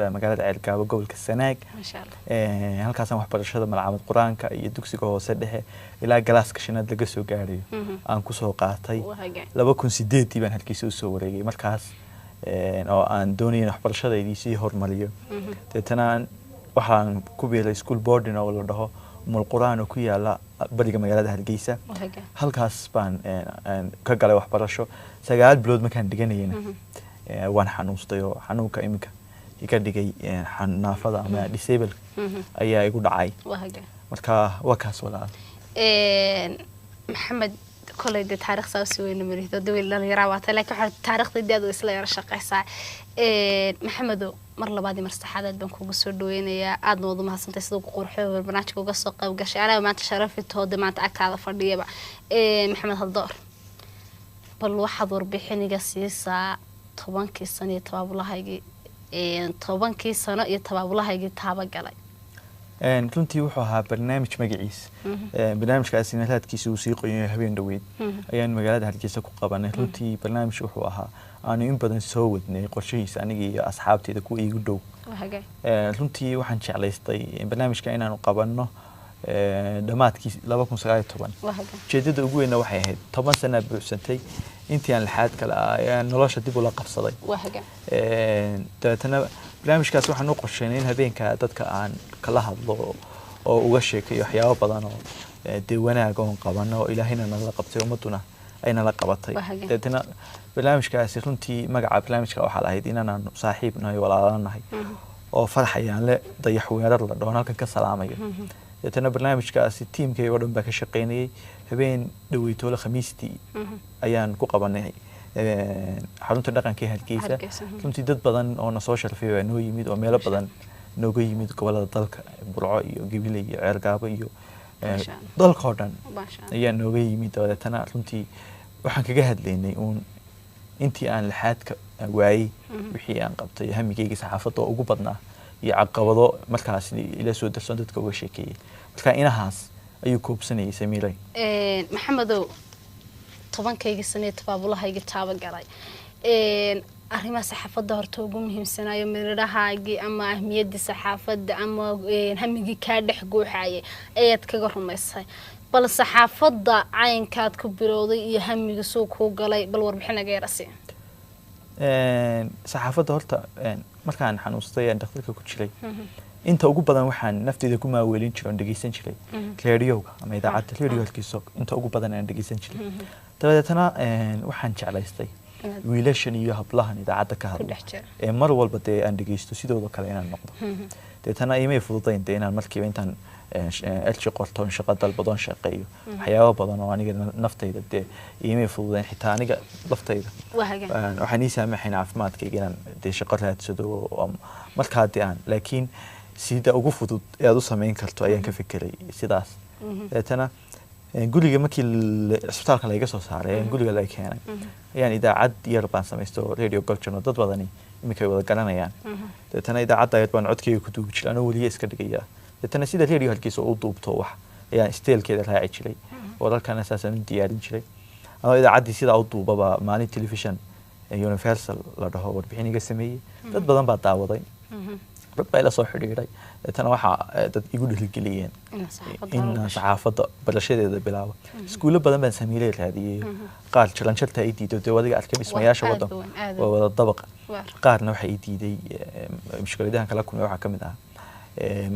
Magaalada Ceelgaabo, gobolka Sanaag. Maasha Allah. Halkaasaan waxbarashada malcamad qur-aanka iyo dugsiga hoose dhexe ilaa galaaska shanaad laga soo gaarayo aan kusoo qaatay. Waa hagaag. 2008-dii baan Hargeysa usoo wareegay markaas oo aan doonayay in waxbarashadaydii sii hormariyo. Deetana waxaan ku biiray school boarding oo la dhaho Umul Qur'aan oo ku yaala bariga magaalada Hargeysa. Waa hagaag. Halkaas baan ka galay waxbarasho. 9 bilood markaan dhiganayana waan xanuunstay, oo xanuunka iminka iga dhigay naafada ama disable ayaa igu dhacay. Waa hagaag. Marka waa kaas, walaal. Maxamed, koley dee taariikh saas weyna marihdo, dee weli dhalinyaraa waata, laakiin waxaa taariikhda daad isla yara shaqeysaa. Maxamedow, mar labaad iyo mar saddexaad aad baan kugu soo dhaweynayaa, aadna waad umahadsantahay sida ugu qurxo barnaamijka uga soo qayb gashay. Anaga maanta sharafitooda maanta agtaada fadhiyaba. Maxamed Haldoor, bal waxaad warbixiniga siisaa 10-kii sano iyo tabaabulahaygii, 10-kii sano iyo tabaabulahaygii taaba galay. Runtii wuxuu ahaa barnaamij magaciis. Barnaamijkaasina raadkiisa uu sii qoyay. Habeen dhoweyd ayaan magaalada Hargeysa ku qabanay. Runtii barnaamij wuxuu ahaa aanu in badan soo wadnay qorshihiisa, aniga iyo asxaabteyda kuwa iigu dhow. Waa hagaag. Runtii waxaan jeclaystay barnaamijka inaanu qabanno dhammaadkii 2019. Waa hagaag. Ujeedada ugu weynna waxay ahayd 10 sanaa buuxsantay intii aan lixaad kale ah ayaan nolosha dib ula qabsaday. Waa hagaag. Dabeetana barnaamijkaas waxaan u qorsheynay in habeenka dadka aan kala hadlo oo uga sheekayo waxyaabo badan oo dee wanaag oon qabano oo Ilaahayna nala qabtay, ummaduna ay nala qabatay. Waa hagaag. Dabeetana barnaamijkaasi runtii magaca barnaamijka waxaa lahayd inaanu saaxiib nahay, walaalo nahay, oo farxayaan le dayax weerar la dhaho halkan ka salaamayo. Dabeetana barnaamijkaasi tiimkayga oo dhan baa ka shaqaynayay. Habeen dhaweytoole Khamiistii ayaan ku qabanay xarunta dhaqanka ee Hargeysa. Hargeysa. Runtii dad badan oo na soo sharfay baa noo yimid oo meelo badan nooga yimid, gobolada dalka, Burco iyo Gabiley iyo Ceergaabo iyo Masha Allah. dalka oo dhan Maasha Allah. ayaa nooga yimid. Dabadeetana runtii waxaan kaga hadlaynay uun intii aan lixaadka waayey wixii aan qabtay, hamigeyga saxaafadda oo ugu badnaa iyo caqabado markaas ila soo darsoon dadka uga sheekeeyey. Marka inahaas ayuu koobsanayay, Samiiray. Maxamedow, 10-kaygii sanee tabaabulahaygii taaba galay, arrimaha saxaafadda horta ugu muhiimsanayo midhahaagii ama ahmiyaddii saxaafadda ama hamigii kaa dhex guuxayay ayaad kaga rumaysay. Bal saxaafadda caynkaad ku bilowday iyo hamigii suu kuu galay, bal warbixin naga yara sii. Saxaafadda horta markaan xanuunstay aan dhakhtarka ku jiray, inta ugu badan waxaan nafteyda ku maaweelin jiray oon dhegeysan jiray reediyowga ama idaacadda reediyo Hargeysa inta ugu badan aan dhegeysan jiray. Dabadeetana waxaan jeclaystay Inaad wiilashan iyo hablahan idaacadda ka ku hadla dhex jira ee mar walba dee aan dhegeysto sidooda kale inaan noqdo. Deetana imay fududayn dee inaan markiiba intaan elchi qortoon shaqo dalbadoon shaqeeyo. Waxyaabo badan oo aniga naftayda dee imay fududayn, xitaa aniga laftayda Waa hagaag. Waxaan ii saamaxayn caafimaadkayga inaan dee shaqo raadsado oo markaa dee aan, laakiin sida ugu fudud ee aad u samayn karto ayaan ka fekeray sidaas. Deetana guriga markii cisbitaalka laiga soo saaray ayaan guriga laga keenay, ayaan idaacad yar baan samaystay oo Radio Goljan oo dad badani iminka ay wada garanayaan. Deetana idaacadda yar baan codkayga ku duubi jiray anoo weliya iska dhigaya. Deetana sida Radio Hargeysa oo u duubto wax ayaan steelkeeda raaci jiray, wararkana saasaan u diyaarin jiray. Anoo idaacaddii sidaa u duubaba maalin television Universal la dhaho warbixin iga sameeyey. Dad badan baa daawaday, dad baa ila soo xidhiidhay. Deetana waxaa dad igu dhiirigeliyeen Inaad saxaafadda in hore u aan gasho. saxaafadda barashadeeda bilaabo. Iskuulo badan baan samiilay raadiyey, qaar jaranjarta ay diido, dee adiga arkay dhismayaasha aad waddanka u weyn, aad u waa wada dabaqa. Waar. Qaarna waxay ii diiday mushkiladahan kala kulmay waxaa ka mid ah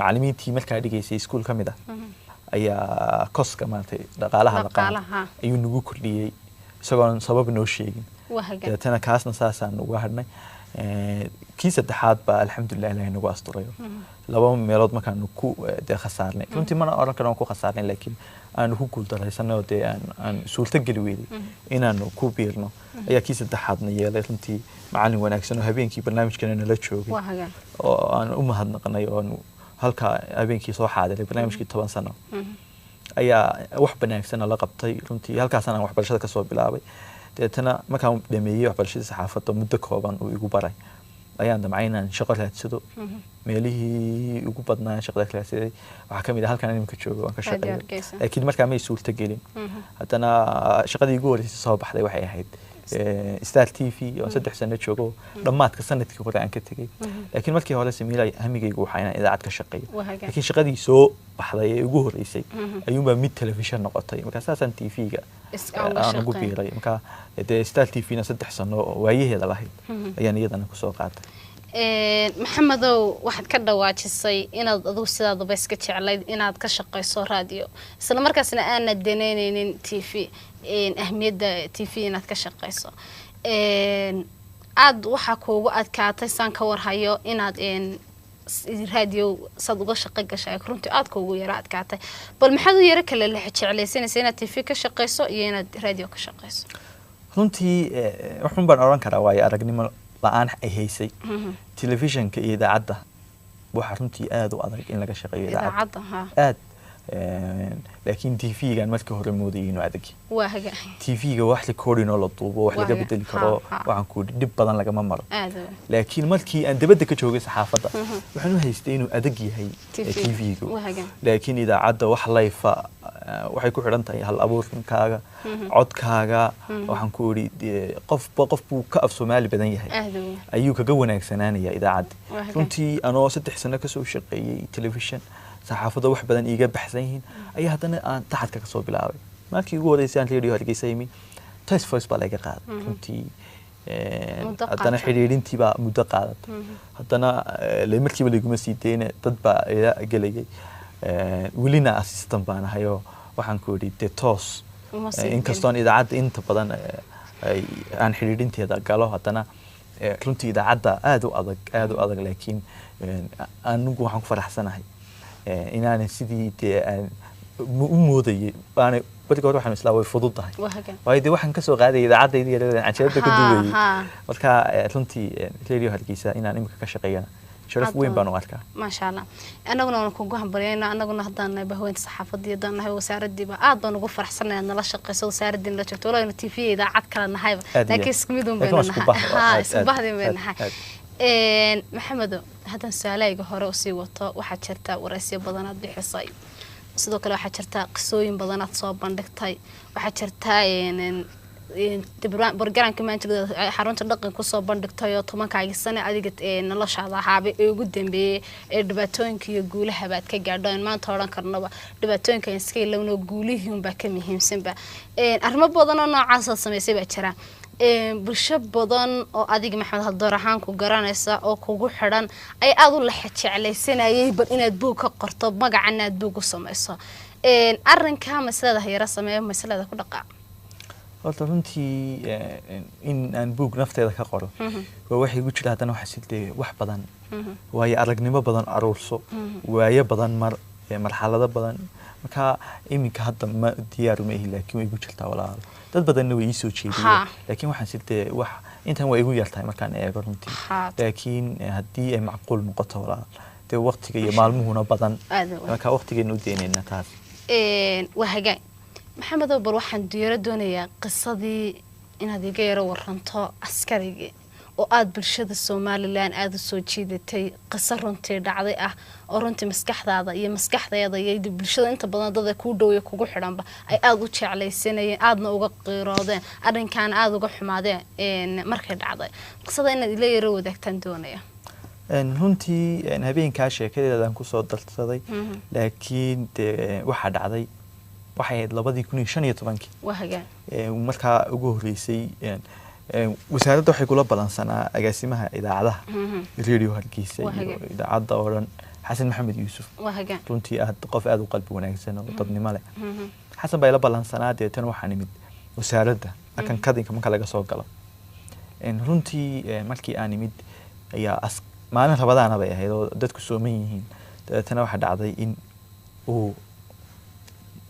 macallimiintii markaa dhigaysay iskuul ka mid ah ayaa koska maaragtay dhaqaalaha la qaado Dhaqaalaha. ayuu nagu kordhiyey isagoon sabab noo sheegin. Waa hagaag. Dabeetana kaasna saasaan uga hadhnay. Kii saddexaad baa alxamdulilah Ilahay nagu asturayo. Laba meelood markaanu ku dee khasaarnay, runtii mana oran karo waan ku khasaarnay, laakiin aanu ku guuldaraysanay oo dee aan suurto geli weynay inaanu ku biirno, ayaa kii saddexaadna yeelay runtii macallin wanaagsan oo habeenkii barnaamijkana nala joogay Waa hagaag. oo aan u mahadnaqnay oo aanu halkaa habeenkii soo xaadiray barnaamijkii 10 sano ayaa wax wanaagsan la qabtay. Runtii halkaasaan aan waxbarashada kasoo bilaabay. Deetana markaan dhameeyey waxbarashadii saxaafadda muddo kooban uu igu baray ayaan damcay inaan shaqo raadsado. Meelihii ugu badnaa aan shaqada ka raadsaday waxaa kamid ah halkan imika joogo aan ka Radio shaqeeyo. Hargeysa. Laakiin markaa may suurta gelin. Haddana shaqadii ugu horreysay soo baxday waxay ahayd Star TV oo 3 sano joogo, dhammaadka sanadkii hore aan ka tegey. Laakiin markii hore, Samiira, hamigaygu waxaa inaan idaacad ka shaqeeyo. Laakiin shaqadii soo baxday ee ugu horeysay ayuunbaa mid telefishan noqotay. Marka saasaan TV-ga aan ugu biiray. Marka dee Star TV-na 3 sano oo waayaheeda lahayd ayaan iyadana kusoo qaatay. Maxamedow, waxaad ka dhawaajisay inaad adigu sidaadaba iska jeclayd inaad ka shaqayso raadiyo, isla markaasna aanad danaynaynin TV, ahmiyadda TV inaad ka shaqayso. Aada waxaa kuugu adkaatay, saan ka warhayo, inaad raadiyo saad uga shaqo gashay runtii aada kuugu yaro adkaatay. Bal maxaad u yaro kale jeclaysanaysa, inaad TV ka shaqayso iyo inaad raadiyo ka shaqayso? Runtii wuxuun baan odhan karaa waayo aragnimo la-aan ay haysay. Telefishinka iyo idaacadda waxaa runtii aada u adag in laga shaqeeyo idaacadda aad, laakiin TV-gan markii hore moodayay inuu adag. TV-ga wax recording oo la duubo, wax laga bedeli karo, waxaan ku dhib badan lagama maro. Laakiin markii aan dibadda ka joogay saxaafadda, waxaan u haystay inuu adag yahay TV-ga. Laakiin idaacadda wax layfa waxay ku xidhan tahay hal abuurkaaga, codkaaga. Waxaan ku idhi qofba qof buu ka af Soomaali badan yahay ayuu kaga wanaagsanaanaya idaacadda. Runtii anoo 3 sano kasoo shaqeeyey telefishan, saxaafadda wax badan iiga baxsan yihiin, ayaa haddana aan taxadka kasoo bilaabay. Markii ugu horeysay aan Radio Hargeysa yimi, test voice baa laga qaaday. Runtii haddana xidhiidhintii baa muddo qaadatay. Haddana markiiba laguma sii deyne, dad baa ila gelayay. Welina assistant baan ahay oo waxaan ku idhi dee toos, inkastoon idaacadda inta badan aan xidhiidhinteeda galo, haddana runtii idaacadda aada u adag, aada u adag. Laakiin anigu waxaan ku faraxsanahay inaanan sidii dee aan u moodayay aanay. Beriga hore waxaan islaa way fudud tahay, waayo dee waxaan kasoo qaadayay idaacadayda yareed canjeerada ka duubayay. Marka runtii Radio Hargeysa inaan imika ka shaqeeyana sharaf weyn baan u arkaa. Maasha Allah, anaguna waan kugu hambalyayna. Anaguna haddaan nahay bahweynta saxaafadii, haddaan nahay wasaaradiiba, aad baan ugu farxsanahay aad nala shaqeyso, wasaaradii nala joogto. Walaa TV idaacad kala nahayba, laakiin isku mid un baynu nahay, isku bahdin baynu nahay. Maxamedo, haddaan su-aalahayga hore usii wato, waxaa jirta wareysyo badan aad bixisay, sidoo kale waxaa jirta qisooyin badan aad soo bandhigtay, waxaa jirta bargaraanka maanta xarunta dhaqan kusoo bandhigtay oo 10-kaagii sane adiga noloshaada ahaaba ee ugu dambeeyey ee dhibaatooyinka iyo guulahaba aad ka gaadho. Aan maanta odhan karnoba dhibaatooyinka aan iska ilowno, guulihii unbaa ka muhiimsanba. Arrimo badan oo noocaas aad samaysay baa jira. Bulsho badan oo adiga Maxamed Haldoor ahaan ku garanaysa oo kugu xidhan ay aada u laxa jeclaysanayay bal inaad buug ka qorto, magacana aad buug u samayso. Arrinkaa masalada hayaro sameeyo, masalada ku dhaqaaq. Horta runtii in aan buug nafteeda ka qoro waa waxay igu jira. Haddana waxaa sidee wax badan, waayo aragnimo badan aruurso, waayo badan, mar marxalado badan. Marka iminka hadda ma diyaar uma ihi, laakiin way igu jirtaa, walaal. Dad badanna way iisoo jeediyeen, laakiin waxaan sidee wax intan waa igu yartahay markaan eego runtii. Laakiin haddii ay macquul noqoto, walaal, dee waqtiga iyo maalmuhuna badan, marka waqtigeena u deynayna taas. Waa hagaag, Maxamedow. Bal waxaan yaro doonayaa qisadii inaad iga yaro waranto, askarigii oo aada bulshada Somalilan aada u soo jiidatay, qiso runtii dhacday ah oo runtii maskaxdaada iyo maskaxdeeda iyo bulshada inta badan dada kuu dhowya kugu xidhanba ay aada u jeclaysanayeen, aadna uga qiiroodeen, arrinkaana aada uga xumaadeen markay dhacday. Qisada inaad ila yaro wadaagtaan doonaya. Runtii habeenkaa sheekadeedaan kusoo darsaday, laakiin dee waxaa dhacday waxay ahayd 2015-kii. Markaa ugu horreysay wasaaradda waxay kula balansanaa agaasimaha idaacadaha Radio Hargeysa iyo idaacadda oo dhan, Xasan Maxamed Yuusuf. Runtii aad qof aada u qalbi wanaagsan oo dadnimo leh, Xasan baa ila balansanaa. Deetana waxaan imid wasaaradda akan kadinka marka laga soo galo. Runtii markii aan imid ayaa maalin Rabadaana bay ahayd oo dadku sooman yihiin. Dabeetana waxaa dhacday in uu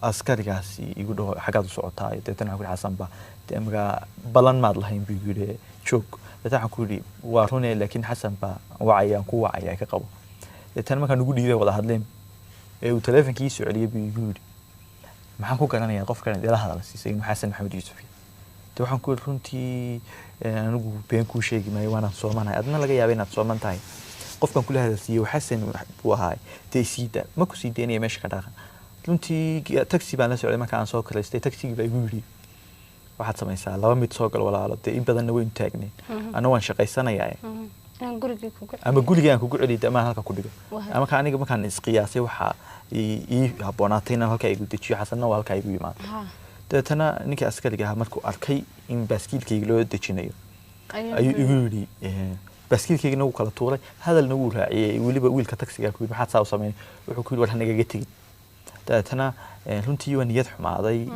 askarigaasi igu dhaho, "Xaggaad u socotaa?" Dabeetana waxaan ku yidhi, "Xasan ba dee magaa balan maad lahayn?" buu igu yidhi, "Joog." Dabeetana waxaan ku yidhi, "Waa rune, laakiin Xasan baa wacaya, aan ku wacaya, ka qabo." Dabeetana markaan ugu dhiibay wada hadleen ee uu taleefonkii soo celiyey, buu igu yidhi, "Maxaan ku garanayaa qofkan ila hadal siisay inuu Xasan Maxamed Yuusuf yahay?" De waxaan ku yidhi, "Runtii anigu been kuu sheegi maayo, waanaan soomanahay, adna laga yaaba inaad sooman tahay. Qofkan kula hadalsiiyey Xasan buu ahaa, dee siida ma ku sii daynaya, meesha ka dhaqan." Runtii taxi baan la socday marka aan soo karaystay, taxigii baa igu yidhi Waxaad samaysaa laba mid, soo gal walaalo, dee in badanna waynu taagnay, anna waan shaqaysanayaa. Inaan gurigii kugu ama gurigii aan kugu celiyo ama aan halka ku dhigo. Waa. Marka aniga markaan isqiyaasay, waxaa ii habboonaatay inaan halkaa igu dejiyo, Xasanna waa halkaa igu yimaado. Dabeetana ninkii askariga ahaa markuu arkay in baaskiilkayga loo dejinayo, ayuu igu yidhi, baaskiilkaygana wuu kala tuuray, hadalna wuu raaciyey. Weliba wiilka taksiga ku yidhi, "Maxaad saa u samayn?" Wuxuu ku yidhi, "War hanagaga tegin." Dabeetana runtii waa niyad xumaaday,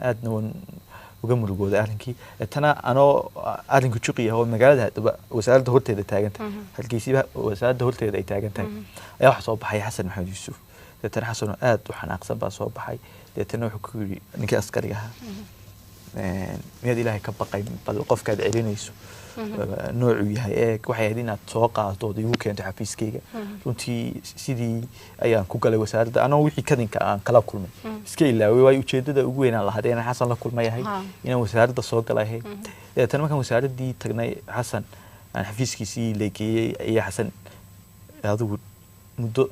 aadna waan uga murugooday arrinkii. Deetana anoo arrinku juqi ah oo magaalada haddaba wasaaradda horteeda taagan tahay, Hargeysiba wasaaradda horteeda ay taagan tahay, ayaa waxaa soo baxay Xasan Maxamed Yuusuf. Deetana Xasan oo aad u xanaaqsan baa soo baxay. Deetana wuxuu ku yidhi ninkii askariga ahaa, "Miyaad Ilaahay ka baqay? Bal qofkaad celinayso noocuu yahay eeg. Waxay ahayd inaad soo qaado ood igu keento xafiiskayga." Runtii sidii ayaan ku galay wasaaradda, anoo wixii kadinka aan kala kulmay iska ilaaway, waayo ujeedada ugu weyn aan lahayd inaan Xasan la kulmay ahayd, inaan wasaaradda soo galay ahayd. Dabeetana markaan wasaaraddii tagnay, Xasan aan xafiiskiisii la geeyey, ayaa Xasan adigu muddo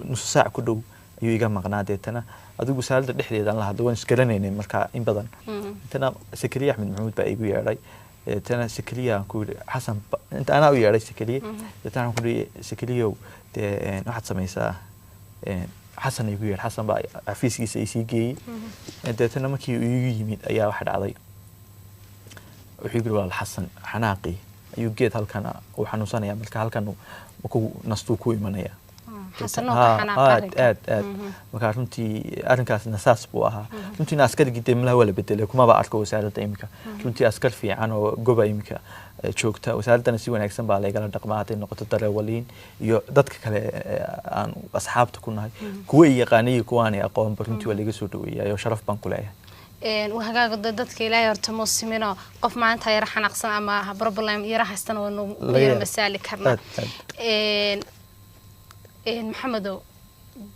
nus saac ku dhow ayuu iga maqnaa. Deetana adigu wasaaradda dhexdeeda aan la hadlay, waan isgaranaynay markaa in badan. Deetana Sakariya Axmed Maxamuud baa igu yeedhay. Deetana Sakariya aan ku yidhi Xasan inta anaa u yeedhay Sakariye. Deetana waxaan ku yidhi, "Sakariyow, dee waxaad samaysaa, Xasan igu yeedh." Xasan baa xafiiskiisa isii geeyey. Deetana markii uu igu yimid ayaa waxa dhacday, wuxuu yidhi, "Walaal, Xasan xanaaqii ayuu geed halkan uu xanuunsanaya, marka halkan markuu nastuu ku imanaya." Xasanoo ka xanaaq aad arrinka. Aad aad. Marka runtii arrinkaasna saas buu ahaa. Runtiina askarigii dee malaha waa la bedelay, kumaba arko wasaaradda iminka. Runtii askar fiican oo goba iminka joogta wasaaraddana si wanaagsan baa laygala dhaqmaa, hadday noqoto dareewaliin iyo dadka kale aan asxaabta ku nahay, kuwa i yaqaanay iyo kuwa aanay aqoonba. Runtii waa laga soo dhaweeyay oo sharaf baan ku leeyahay. Waa hagaaga dadka Ilaahay horta muusimino, qof maanta yara xanaaqsan ama problem yara haystana waynu Laga yara yaabo. masaali karnaa. Aad aad. Maxamedow,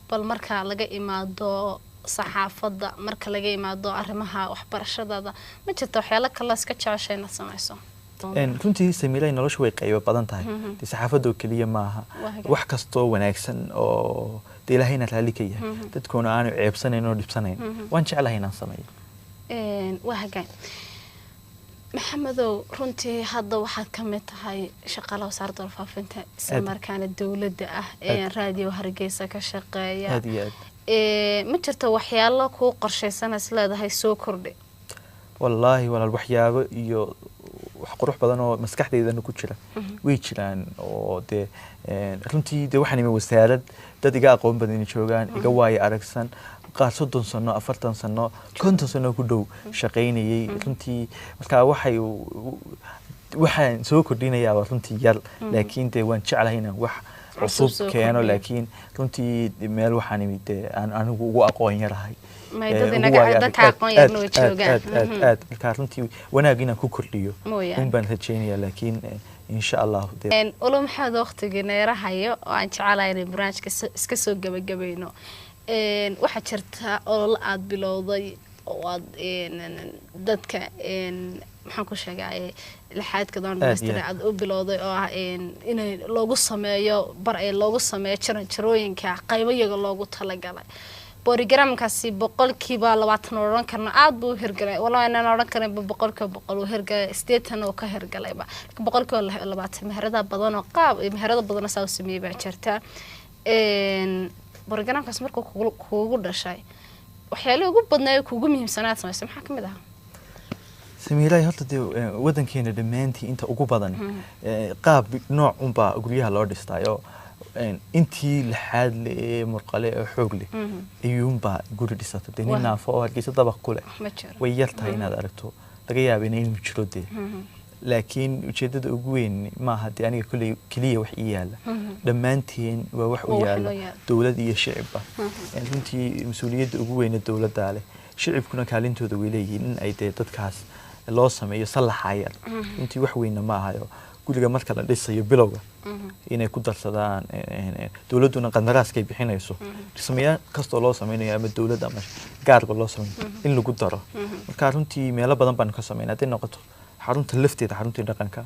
bal marka laga imaado saxaafadda, marka laga imaado arrimaha waxbarashadada, ma jirta waxyaalo kale iska jeceshay inaad samayso? Runtii Samiilay, noloshu way qaybo badan tahay. Dee saxaafadda oo keliya maaha. Waa hagaag. Wax kastoo wanaagsan oo dee Ilaahayna raalli ka yahay, dadkuna aanu ceebsanayn oo dhibsanayn, waan jeclahay inaan sameeyo. Waa hagaag. Maxamedow, runtii hadda waxaad ka mid tahay shaqaalaha wasaaradda warfaafinta, isla Aad. markaana dowladda ah ee Aad. Raadiyo Hargeysa ka shaqeeya. Aad iyo aad. Ma jirto waxyaalo kuu qorshaysan is leedahay soo kordhi? Wallaahi walaal, waxyaabo iyo wax qurux badan oo maskaxdeydana ku jira way jiraan, oo dee runtii dee waxaan imi wasaarad dad iga aqoon badan joogaan, iga waayo aragsan, qaar 30 sano, 40 sano, 50 sano ku dhow shaqaynayay. Runtii marka waxay waxaan soo kordhinayaa waa runtii yar, laakiin dee waan jeclahay inaan wax cusub cusub soo keeno. kordhiyo. Laakiin runtii meel waxaan imid dee aan anigu ugu aqoon yarahay. May dad ugu inaga waayo dadka aad aqoon aad yarna way aad joogaan. Aad aad aad. Marka runtii wanaag inaan ku kordhiyo Mooyaane. un baan rajaynayaa, laakiin insha Allah dee. Ulo Maxamed, waqtigii neerahayo oo aan jecelahay inay barnaamijka iska soo gabagabayno. Waxaa jirta olole aad bilowday oo aad dadka maxaan ku sheegay lixaadka doon Aad iyo dhamaystira aad. aad u bilowday, oo ah inay loogu sameeyo bar ee loogu sameeyo jaranjarooyinka qaybo iyaga loogu talagalay. Borogramkaasi 20% odhan karno aad buu u hirgalay, walaa inaan odhan karinba 100% uu hirgalay, 80 oo ka hirgalayba, laakiin 20% meherada badan oo qaab meherada badan oo saa u sameeyey baa jirta. Borogramkaas markuu kugu dhashay, waxyaalihii ugu badnaa ee kugu muhiimsanaa aad samaysay maxaa kamid ahaa? Samiilahay, horta dee wadankeena dhammaantii inta ugu badan qaab nooc unbaa guryaha loo dhistaayo. Intii lixaad le ee murqale ee xoog leh ayuunbaa guri dhisata. Dee nin naafo oo Hargeysa dabaq ku leh Ma jiro. way yar tahay inaad aragto, laga yaaba inuu jiro dee. Laakiin ujeedada ugu weyn maaha dee aniga kulley keliya wax ii yaala, dhammaanteen waa wax Waa u wax yaala, noo yaala. dowlad iyo shicibba. Runtii mas-uuliyadda ugu weyna dowladdaa leh, shicibkuna kaalintooda way leeyihiin in ay dee dadkaas loo sameeyo sallaxa yar. Runtii wax weyna ma ahayo guriga marka la dhisayo bilowga inay ku darsadaan, dowladduna qandaraaskay bixinayso dhismayaal kastoo loo sameynayo, ama dowlad ama gaarba loo sameeyo, in lagu daro. Marka runtii meelo badan baanu ka sameynay, hadday noqoto xarunta lafteeda, xaruntii dhaqanka,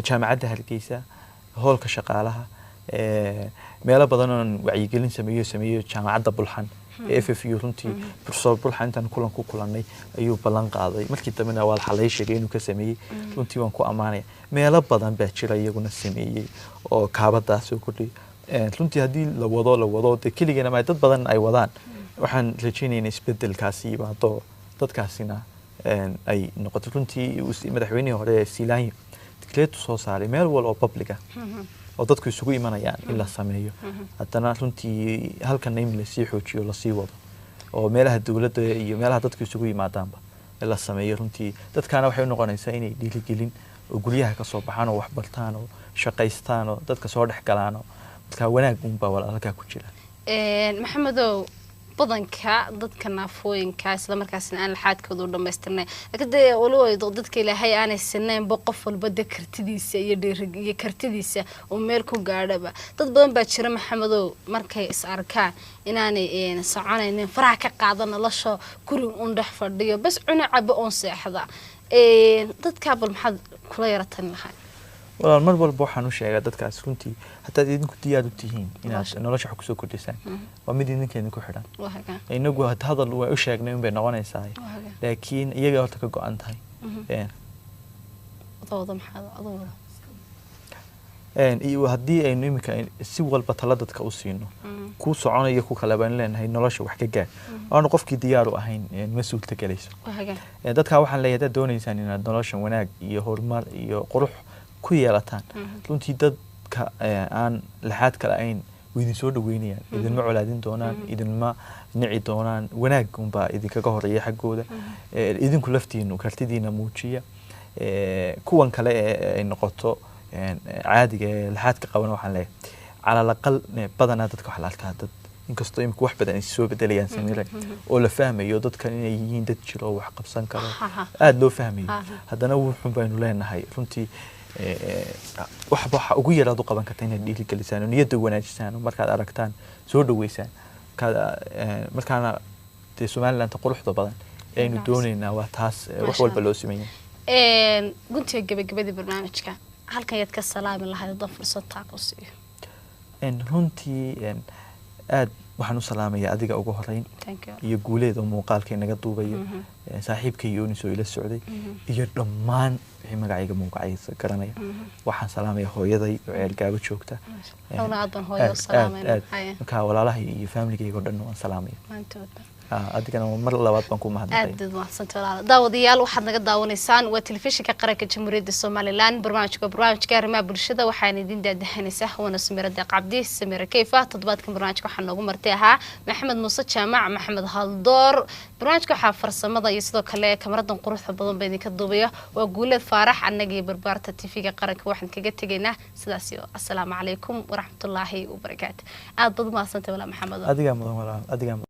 Jaamacadda Hargeysa, hoolka shaqaalaha, meelo badan oon wacyigelin sameeyo Jaamacadda Bulxan. Ee FFU runtii Professor Bulxa intaan kulan ku kulannay ayuu ballan qaaday. Markii dambena waa la xalay sheegay inuu ka sameeyey. Runtii waan ku ammaanaya. Meelo badan baa jira iyaguna sameeyey oo kaabadaas soo kordhiyay. Runtii haddii la wado la wado, dee keligeena ma dad badan ay wadaan, waxaan rajaynaynaa isbedelkaasi yimaado, dadkaasina ay noqoto. Runtii madaxweynihii hore ee Siilaanyo dekreetu soo saaray meel wal oo public ah oo dadku isugu imanayaan in la sameeyo. Haddana runtii halkana in lasii xoojiyo, lasii wado, oo meelaha dowladda iyo meelaha dadku isugu yimaadaanba in la sameeyo. Runtii dadkaana waxay u noqonaysaa inay dhiirigelin oo guryaha ka soo baxaan oo wax bartaan oo shaqaystaan oo dadka soo dhex galaan, oo markaa wanaag uunbaa walaal halkaa ku jira. Maxamedow, badanka dadka naafooyinka isla markaasna aan laxaadkooda u dhamaystirnay, laakiin dee waliba dadka Ilaahay aanay sinaynba, qof walba dee kartidiisa iyo dhiiri iyo kartidiisa uu meel ku gaadhaba, dad badan baa jira, Maxamedow, markay is arkaan inaanay soconaynin, faraha ka qaada nolosha, guri un dhex fadhiyo, bas cuna, cabo, oon seexda. Dadkaa bal maxaad kula yara talin lahay? Walaal, mar walba waxaan u sheegaa dadkaas runtii haddaad idinku diyaar u tihiin inaad nolosha wax kusoo kordhisaan, waa mid idinka idinku xidhan. Waa hagaa. Inagu hadal waa u sheegnay unbay noqonaysaa, Waa hagaa. laakiin iyaga horta ka go-an tahay. Adooda maxaad adooda? Iyo haddii aynu iminka si walba tala dadka u siino, kuu soconayo ku kale baan leenahay nolosha wax ka gaar, aanu qofkii diyaar u ahayn, ma suurta gelayso. Waa hagaa. Dadkaa waxaan leeyahay, haddaad doonaysaan inaad nolosha wanaag iyo horumar iyo qurux ku yeelataan, runtii dadka aan laxaad kale ahayn way idin soo dhaweynayaan, idinma colaadin doonaan, idinma nici doonaan, wanaag unbaa idinkaga horeeya xaggooda. Idinku laftiinu kartidiina muujiya. Kuwan kale ee ay noqoto caadiga ee laxaadka qaban, waxaan leeyahay cala alaqal badanaa dadka waxaa la arkaa dad, inkastoo imika wax badan ay soo bedelayaan, Samira, oo la fahmayo dadkan inay yihiin dad jiro oo wax qabsan karo, aada loo fahmayo, haddana wuxun baynu leenahay runtii waxba waxa ugu yaraad u qaban karta inaad dhiirigelisaan oo niyadda wanaajisaan oo markaad aragtaan soo dhaweysaan. Markaana dee Somaliland quruxda badan ee aynu Nice. doonaynaa waa taas, wax Masha walba Allah. loo siman yahay. Guntiga gabagabadii barnaamijka, halkan yaad ka salaami lahayd haddaan fursad taa ku siiyo? Runtii aad waxaan u salaamayaa adiga ugu horeyn Thank you. iyo Guuleed oo muuqaalka inaga duubaya, saaxiibkay Yoonis oo ila socday, iyo dhammaan wixii magacayga muuqacaysa garanaya. Waxaan salaamaya hooyaday oo Ceelgaabo joogta. Anaguna aad baan hooyo u Aad, aad, salaamayna. aad. Haya. Marka walaalahay iyo familigayga oo dhan waan salaamaya. Maantoodba. Adigana mar labaad baan ku mahadnaqay. Aad baad mahadsantahay walaalo. Daawadayaal, waxaad naga daawanaysaan waa telefishinka qaranka Jamhuuriyadda Somaliland, barnaamijka waa barnaamijka arrimaha bulshada. Waxaan idin daadahanaysaa waana Samira Deeq Cabdi, Samira Kayfa. Toddobaadkan barnaamijka waxaa noogu martay ahaa Maxamed Muuse Jaamac, Maxamed Haldoor. Barnaamijka waxaa farsamada iyo sidoo kale kamaradan quruxda badan ba idinka duubaya waa Guuleed Faarax. Annaga iyo barbaarta TV-ga qaranka waxaan kaga tegaynaa sidaas iyo asalaamu calaykum waraxmatullaahi wabarakaatu. Aad baad u mahadsantahay walaa, Maxamed. Adigaa mudan walaal, adigaa mudan.